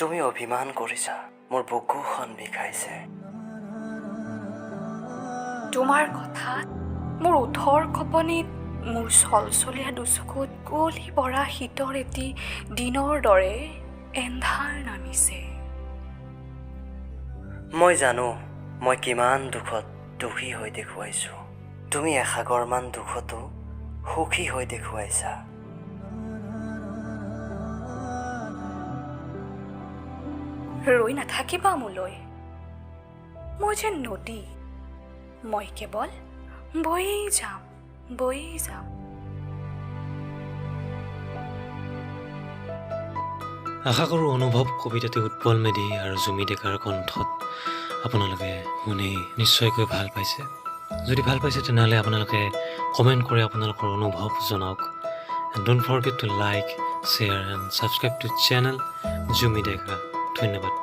তুমি অভিমান কৰিছা, মোৰ বুকুখন বিষাইছে। তোমাৰ কথাত মোৰ ওঁঠৰ কঁপনিত, মোৰ চলচলীয়া দুচকুত কুঁৱলী পৰা শীতৰ এটি দিনৰ দৰে এন্ধাৰ নামিছে। মই জানো মই কিমান দুখত দুখী হৈ দেখুৱাইছো। তুমি এসাগৰমান দুখতো সুখী হৈ দেখুৱাইছা। ৰৈ নাথাকিবা মোলৈ, মই যে নদী, মই কেৱল বয়েই যাম, বয়েই যাম। আশা কৰোঁ অনুভৱ কবিতাটি উৎপল মেধি আৰু জুমি ডেকাৰ কণ্ঠত আপোনালোকে শুনি নিশ্চয়কৈ ভাল পাইছে। যদি ভাল পাইছে, তেনেহ'লে আপোনালোকে কমেণ্ট কৰি আপোনালোকৰ অনুভৱ জনাওক। And don't forget to like, share and subscribe to channel Jumi Deka. ধন্যবাদ।